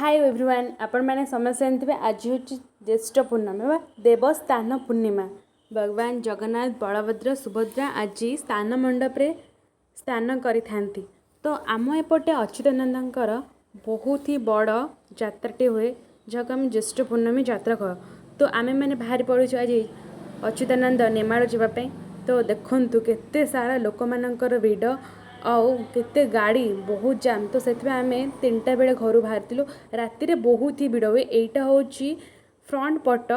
High everyone, ଆପଣମାନେ ସମସ୍ତେ ଜାଣିଥିବେ, ଆଜି ହେଉଛି ଜ୍ୟେଷ୍ଠ ପୂର୍ଣ୍ଣମୀ ବା ଦେବସ୍ନାନ ପୂର୍ଣ୍ଣିମା। ଭଗବାନ ଜଗନ୍ନାଥ, ବଳଭଦ୍ର, ସୁଭଦ୍ରା ଆଜି ସ୍ନାନ ମଣ୍ଡପରେ ସ୍ନାନ କରିଥାନ୍ତି। ତ ଆମ ଏପଟେ ଅଚ୍ୟୁତାନନ୍ଦଙ୍କର ବହୁତ ହି ବଡ଼ ଯାତ୍ରାଟି ହୁଏ, ଯାହାକୁ ଆମେ ଜ୍ୟେଷ୍ଠ ପୂର୍ଣ୍ଣମୀ ଯାତ୍ରା କହୁ। ତ ଆମେମାନେ ବାହାରି ପଡ଼ୁଛୁ ଆଜି ଅଚ୍ୟୁତାନନ୍ଦ ନେମାଳ ଯିବା ପାଇଁ। ତ ଦେଖନ୍ତୁ କେତେ ସାରା ଲୋକମାନଙ୍କର ଭିଡ଼ ଆଉ କେତେ ଗାଡ଼ି, ବହୁତ ଜାମ୍। ତ ସେଥିପାଇଁ ଆମେ 3ଟା ବେଳେ ଘରୁ ବାହାରିଥିଲୁ। ରାତିରେ ବହୁତ ହି ଭିଡ଼ ହୁଏ। ଏଇଟା ହେଉଛି ଫ୍ରଣ୍ଟ ପଟ।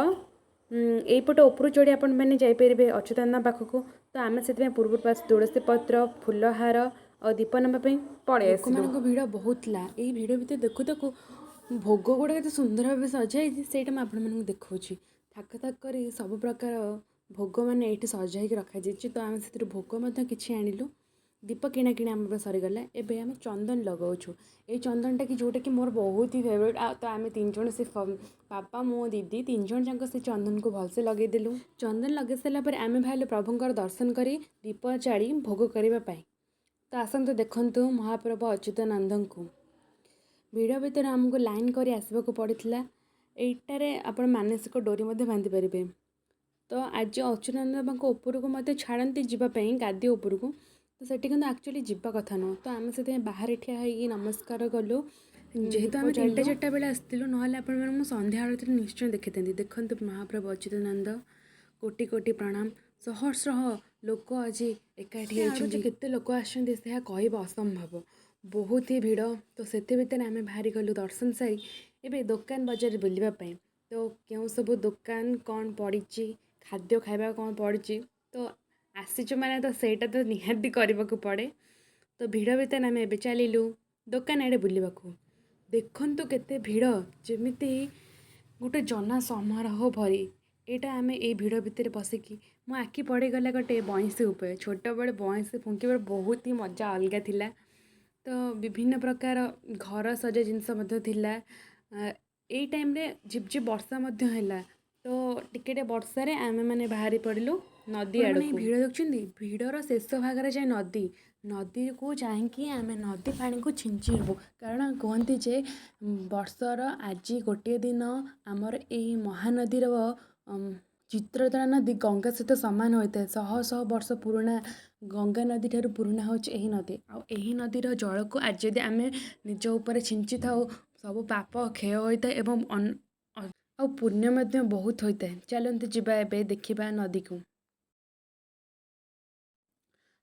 ଏଇପଟ ଉପରୁ ଚଢ଼ି ଆପଣମାନେ ଯାଇପାରିବେ ଅଚ୍ୟୁତାନନ୍ଦ ପାଖକୁ। ତ ଆମେ ସେଥିପାଇଁ ପୂର୍ବରୁ ପାସ୍ ତୁଳସୀ ପତ୍ର, ଫୁଲହାର ଆଉ ଦୀପ ନେବା ପାଇଁ ପଳେଇ ଆସିଲୁ। ଲୋକମାନଙ୍କ ଭିଡ଼ ବହୁତ ଥିଲା। ଏଇ ଭିଡ଼ ଭିତରେ ଦେଖୁ ଦେଖୁ ଭୋଗ ଗୁଡ଼ାକ ଏତେ ସୁନ୍ଦର ଭାବେ ସଜା ହେଇଛି, ସେଇଟା ମୁଁ ଆପଣମାନଙ୍କୁ ଦେଖାଉଛି। ଥାକ ଥାକ କରି ସବୁ ପ୍ରକାର ଭୋଗ ମାନେ ଏଇଠି ସଜା ହେଇକି ରଖାଯାଇଛି। ତ ଆମେ ସେଥିରୁ ଭୋଗ ମଧ୍ୟ କିଛି ଆଣିଲୁ। ଦୀପ କିଣା କିଣି ଆମର ସରିଗଲା। ଏବେ ଆମେ ଚନ୍ଦନ ଲଗାଉଛୁ। ଏଇ ଚନ୍ଦନଟା କି ଯେଉଁଟାକି ମୋର ବହୁତ ହି ଫେଭରେଟ୍। ଆଉ ତ ଆମେ ତିନି ଜଣ, ସେ ବାପା, ମୁଁ, ଦିଦି, ତିନି ଜଣ ଯାକ ସେ ଚନ୍ଦନକୁ ଭଲସେ ଲଗେଇଦେଲୁ। ଚନ୍ଦନ ଲଗେଇ ସାରିଲା ପରେ ଆମେ ବାହାରିଲୁ ପ୍ରଭୁଙ୍କର ଦର୍ଶନ କରି ଦୀପ ଜାଳି ଭୋଗ କରିବା ପାଇଁ। ତ ଆସନ୍ତୁ ଦେଖନ୍ତୁ ମହାପ୍ରଭୁ ଅଚ୍ୟୁତାନନ୍ଦଙ୍କୁ। ଭିଡ଼ ଭିତରେ ଆମକୁ ଲାଇନ୍ କରି ଆସିବାକୁ ପଡ଼ିଥିଲା। ଏଇଟାରେ ଆପଣ ମାନସିକ ଡୋରି ମଧ୍ୟ ବାନ୍ଧି ପାରିବେ। ତ ଆଜି ଅଚ୍ୟୁତାନନ୍ଦଙ୍କ ଉପରକୁ ମଧ୍ୟ ଛାଡ଼ନ୍ତି ଯିବା ପାଇଁ, ଗାଦି ଉପରକୁ। ତ ସେଠି କିନ୍ତୁ ଆକ୍ଚୁଆଲି ଯିବା କଥା ନୁହଁ। ତ ଆମେ ସେଥିପାଇଁ ବାହାରେ ଠିଆ ହେଇକି ନମସ୍କାର କଲୁ, ଯେହେତୁ ଦୀପ ଆମେ 3ଟା ଜାଳିଲୁ। 4ଟା ବେଳେ ଆସିଥିଲୁ। ନହେଲେ ଆପଣମାନଙ୍କୁ ମୁଁ ସନ୍ଧ୍ୟା ଆଳତୀରେ ନିଶ୍ଚୟ ଦେଖିଥାନ୍ତି। ଦେଖନ୍ତୁ ମହାପ୍ରଭୁ ଅଚ୍ୟୁତାନନ୍ଦ, କୋଟି କୋଟି ପ୍ରଣାମ। ଶହ ଶହ ଲୋକ ଆଜି ଏକାଠି କେତେ ଆଡ଼ୁ ଯେ ହେଇଛନ୍ତି। କେତେ ଲୋକ ଆସିଛନ୍ତି, ସେହା କହିବା ଅସମ୍ଭବ। ବହୁତ ହି ଭିଡ଼। ତ ସେଥି ଭିତରେ ଆମେ ବାହାରି ଗଲୁ ଦର୍ଶନ ସାରି ଏବେ ଦୋକାନ ବଜାର ବୁଲିବା ପାଇଁ। ତ କେଉଁ ସବୁ ଦୋକାନ କ'ଣ ପଡ଼ିଛି, ଖାଦ୍ୟ ଖାଇବା କ'ଣ ପଡ଼ିଛି, ତ ଆସିଛୁ ମାନେ ତ ସେଇଟା ତ ନିହାତି କରିବାକୁ ପଡ଼େ। ତ ଭିଡ଼ ଭିତରେ ଆମେ ଏବେ ଚାଲିଲୁ ଦୋକାନ ଆଡ଼େ ବୁଲିବାକୁ। ଦେଖନ୍ତୁ କେତେ ଭିଡ଼, ଯେମିତି ଗୋଟେ ଜନ ସମାରୋହ ଭଳି। ଏଇଟା ଆମେ ଏଇ ଭିଡ଼ ଭିତରେ ବସିକି ମୋ ଆଖି ପଡ଼ିଗଲା ଗୋଟେ ବଇଁଶୀ ଉପରେ। ଛୋଟବେଳେ ବଇଁଶୀ ଫୁଙ୍କିବାର ବହୁତ ହି ମଜା ଅଲଗା ଥିଲା। ତ ବିଭିନ୍ନ ପ୍ରକାର ଘର ସଜା ଜିନିଷ ମଧ୍ୟ ଥିଲା। ଏଇ ଟାଇମ୍ରେ ଝିପଝିପ୍ ବର୍ଷା ମଧ୍ୟ ହେଲା। ତ ଟିକେ ଟିକେ ବର୍ଷାରେ ଆମେମାନେ ବାହାରି ପଡ଼ିଲୁ ନଦୀ ଆପଣମାନେ ଆଡ଼କୁ। ଏଇ ଭିଡ଼ ଦେଖୁଛନ୍ତି? ଭିଡ଼ର ଶେଷ ଭାଗରେ ଯାଏ ନଦୀ। ନଦୀକୁ ଯାଇକି ଆମେ ନଦୀ ପାଣିକୁ ଛିଞ୍ଚି ହେବୁ, କାରଣ କୁହନ୍ତି ଯେ ବର୍ଷର ଆଜି ଗୋଟିଏ ଦିନ ଆମର ଏଇ ମହାନଦୀର ଚିତ୍ରତୋଳା ନଦୀ ଗଙ୍ଗା ସହିତ ସମାନ ହୋଇଥାଏ। ଶହ ଶହ ବର୍ଷ ପୁରୁଣା ଗଙ୍ଗା ନଦୀ ଠାରୁ ପୁରୁଣା ହେଉଛି ଏହି ନଦୀ। ଆଉ ଏହି ନଦୀର ଜଳକୁ ଆଜି ଯଦି ଆମେ ନିଜ ଉପରେ ଛିଞ୍ଚିଥାଉ, ସବୁ ପାପ କ୍ଷୟ ହୋଇଥାଏ ଏବଂ ଆଉ ପୁଣ୍ୟ ମଧ୍ୟ ବହୁତ ହୋଇଥାଏ। ଚାଲନ୍ତୁ ଯିବା ଏବେ ଦେଖିବା ନଦୀକୁ।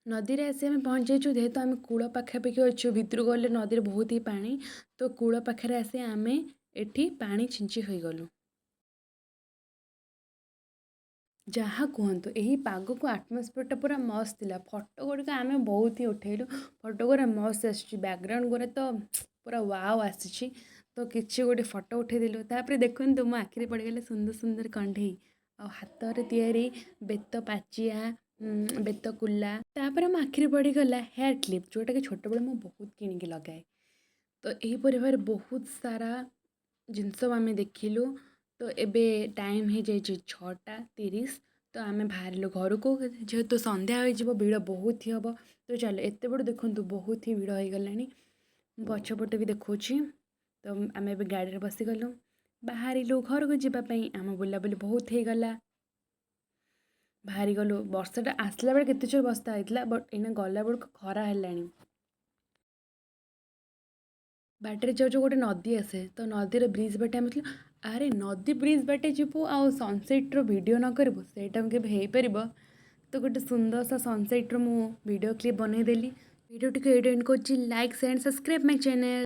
ନଦୀରେ ଆସି ଆମେ ପହଞ୍ଚିଯାଇଛୁ। ଯେହେତୁ ଆମେ କୂଳ ପାଖାପାଖି ଅଛୁ, ଭିତରକୁ ଗଲେ ନଦୀରେ ବହୁତ ହି ପାଣି। ତ କୂଳ ପାଖରେ ଆସି ଆମେ ଏଠି ପାଣି ଛିଞ୍ଚି ହୋଇଗଲୁ। ଯାହା କୁହନ୍ତୁ, ଏହି ପାଗକୁ ଆଟମୋସ୍ଫିୟରଟା ପୁରା ମସ୍ତ ଥିଲା। ଫଟୋ ଗୁଡ଼ିକ ଆମେ ବହୁତ ହି ଉଠେଇଲୁ। ଫଟୋ ଗୁଡ଼ା ମସ୍ତ ଆସିଛି। ବ୍ୟାକଗ୍ରାଉଣ୍ଡ ଗୁଡ଼ା ତ ପୁରା ୱାଓ ଆସିଛି। ତ କିଛି ଗୋଟେ ଫଟୋ ଉଠେଇଦେଲୁ। ତାପରେ ଦେଖନ୍ତୁ, ମୋ ଆଖିରେ ପଡ଼ିଗଲେ ସୁନ୍ଦର ସୁନ୍ଦର କଣ୍ଢେଇ ଆଉ ହାତରେ ତିଆରି ବେତ ପାଚିଆ, ବେତ କୁଲା। ତାପରେ ମୋ ଆଖିରେ ପଡ଼ିଗଲା ହେୟାର କ୍ଲିପ୍, ଯେଉଁଟାକି ଛୋଟବେଳେ ମୁଁ ବହୁତ କିଣିକି ଲଗାଏ। ତ ଏହିପରି ଭାବରେ ବହୁତ ସାରା ଜିନିଷ ଆମେ ଦେଖିଲୁ। ତ ଏବେ ଟାଇମ୍ ହେଇଯାଇଛି 6ଟା 30। ତ ଆମେ ବାହାରିଲୁ ଘରକୁ, ଯେହେତୁ ସନ୍ଧ୍ୟା ହୋଇଯିବ, ଭିଡ଼ ବହୁତ ହି ହେବ। ତ ଚାଲ, ଏତେ ବଡ଼ ଦେଖନ୍ତୁ, ବହୁତ ହି ଭିଡ଼ ହେଇଗଲାଣି। ମୁଁ ପଛପଟେ ବି ଦେଖାଉଛି। ତ ଆମେ ଏବେ ଗାଡ଼ିରେ ବସିଗଲୁ, ବାହାରିଲୁ ଘରକୁ ଯିବା ପାଇଁ। ଆମ ବୁଲାବୁଲି ବହୁତ ହେଇଗଲା। ବାହାରିଗଲୁ। ବର୍ଷାଟା ଆସିଲା ବେଳେ କେତେ ଜୋର ବର୍ଷା ହେଇଥିଲା, ବଟ୍ ଏଇନା ଗଲା ବେଳକୁ ଖରା ହେଲାଣି। ବାଟରେ ଯାଉ ଯାଉ ଗୋଟେ ନଦୀ ଆସେ। ତ ନଦୀର ବ୍ରିଜ୍ ବାଟେ ଆମେ ଥିଲୁ। ଆରେ, ନଦୀ ବ୍ରିଜ୍ ବାଟେ ଯିବୁ ଆଉ ସନସେଟ୍ର ଭିଡ଼ିଓ ନ କରିବୁ, ସେଇଟା କେବେ ହେଇପାରିବ? ତ ଗୋଟେ ସୁନ୍ଦର ସା ସନସେଟ୍ର ମୁଁ ଭିଡ଼ିଓ କ୍ଲିପ୍ ବନେଇଦେଲି। ଭିଡ଼ିଓଟିକୁ ଏଇଠି ଏଣ୍ଡ କରୁଛି। Like and subscribe my channel.